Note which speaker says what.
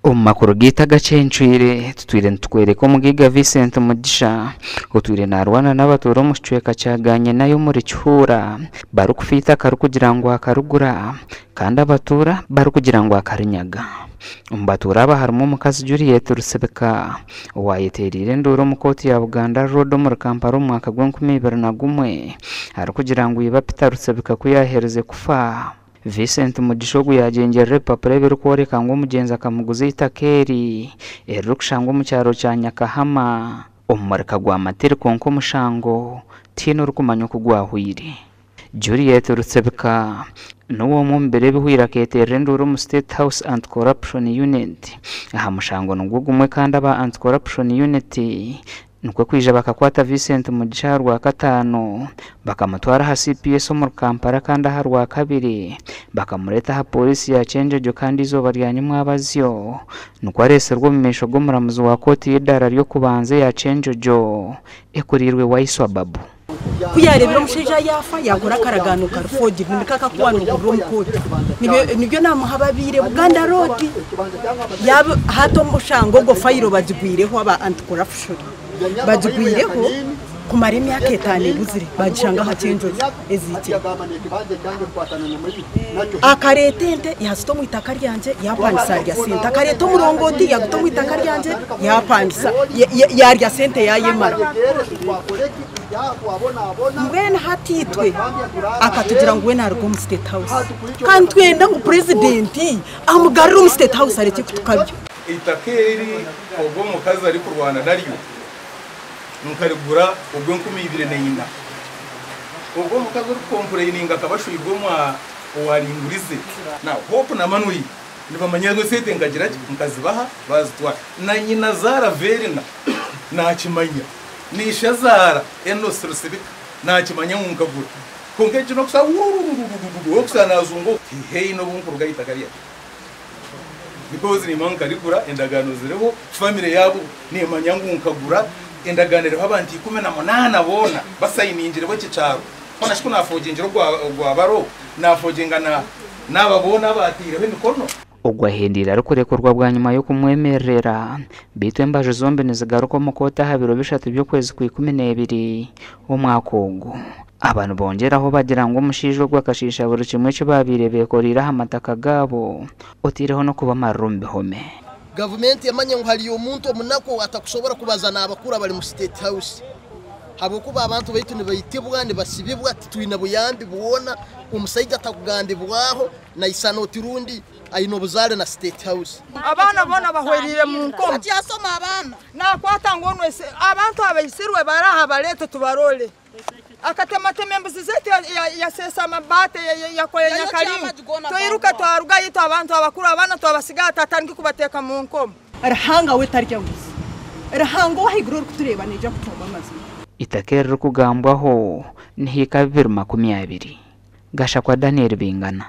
Speaker 1: Omu makuru gaitu agacencwire, tutwire nitukworeka omugaiga Vincent Mugisha otwire naarwana n'abatuura omu kicweka kya Ganyinayo omuri Kihuura barikufa eitaka arikugira ngu akarigura kandi abatuura barikugira ngu akarinyaga. Omu batuura aba harimu omukazi Juliet Rusibika owaayeteereire enduuru omu kooti ya Buganda Road omuri Kampala omu mwaka gw'enkumi ibiri na gumwe arikugira ngu iba Peter Rusibika ku yaaherize kufa, Vincent Mugisha ogu yaagyengyerera ebipapura ebirikworeka ngu omugyenzi akamuguza eitaka eri eririkushangwa omu kyaro kya Nyakahama omu murika gwa Matiri kwonka omushango tihaine orikumanya oku gwahweire. Juliet Rutsebika niwe omwe omu biro ebihweire akeeterera enduuru omu State House Anti-Corruption Unit aha mushango nigwo gumwe kandi aba Anti-Corruption Unit Nikwo kwija bakakwata Vincent Mugisha aha Rwakataano bakamutwara aha CPS omuri Kampala kandi aha Rwakabiri bakamureeta aha Pooriisi ya Kyenjojo kandi eizooba rya nyimwabazyo nikwo areetsirwe omu maisho g'omuramuzi wa kooti y'eidaara ry'okubanza eya Kyenjojo ekuriirwe Waiswa Babu.
Speaker 2: Ku yaareebire omushaija yaafa, yaakora akaragaano kari forged, niko akakuba noohurira omu kooti. Nibyo naamuha ababaire Buganda Road. Yaaba hati omushango ogwo fayiro bagigwireho aba anti corruption bagigwireho kumara emyaka etaano ebuzire bagishanga aha Kyenjojo eziikire. Akareeta ente yaazita omu itaka ryangye yaapangisa yarya sente. Akareeta omurongooti yaaguta omu itaka ryangye yaapangisa yarya sente yaayemara. Mbwenu hati itwe akatugira ngu we naaruga omu State House kandi nitwenda ngu Purezidenti amugarure omu State House arekye kutukabya.
Speaker 3: Eitaka eri ogwo omukazi arikurwana naryo nkarigura ogw'enkumi ibiri na ina. Ogwo omukazi orikukompureyininga akaba ashweirwe owaringurize. Na Hope na Manuel nibamanya ngu esente nkagira ki? Nkazibaha baazitwara. Na nyina zaara Verina naakimanya. Na ishezaara Enos Rusibika naakimanya ngu nkagura. Kwonka egi n'okushusha wurururururu okushusha naazunga oku. Tihaine obu nkuruga aha itaka ryangye. Because nimba nkarigura, endagaano ziriho, family yaabo neemanya ngu nkagura, endagaano eriho abantu 18 boona basayiningireho eki kyaro. Hoona shi ku naafogyengire ogwa baro, naafogyenga na n'aba boona abaataireho emikono?
Speaker 1: Ogwo ahendeire arikurekurwa bwanyima y'okumwemererera beitu embaju zombi nizigaruka omu kooti aha biro bishatu by'okwezi kwa 12 omwaka ogu. Aba nibongyeraho bagira ngu omushaija ogwo akashiisha buri kimwe eki baabaire beekoreire aha mataka gaabo otaireho n'okubamarira omu bihome.
Speaker 4: Gavumenti emanye ngu hariyo omuntu omunaku owatakusobora kubaza n'abakuru abari mu State House habwokuba abantu baitu nibaitibwa, nibasibibwa, titwine buyambi bwona, omusaija takugambibwaho naisana oti rundi aine obuzaare na State House.
Speaker 5: Abaana boona bahwereire mu nkomo. Nakwata ngu onu abantu abaisirwe bari aha bareete tubarole. Akatematema embuzi zaitu yaseesa amabaati yakora nyakaringo. Twairuka twarugayo itwe abantu abakuru abaana twabasiga aha twatandika kubateeka mu nkomo.
Speaker 2: Ruhanga we tarya nguzi. Ruhanga ow'ahaiguru orikutureeba naija kucumba amazima.
Speaker 1: Eitaka eririkugambwaho nihika 220. Gashakwa Daniel Bingana.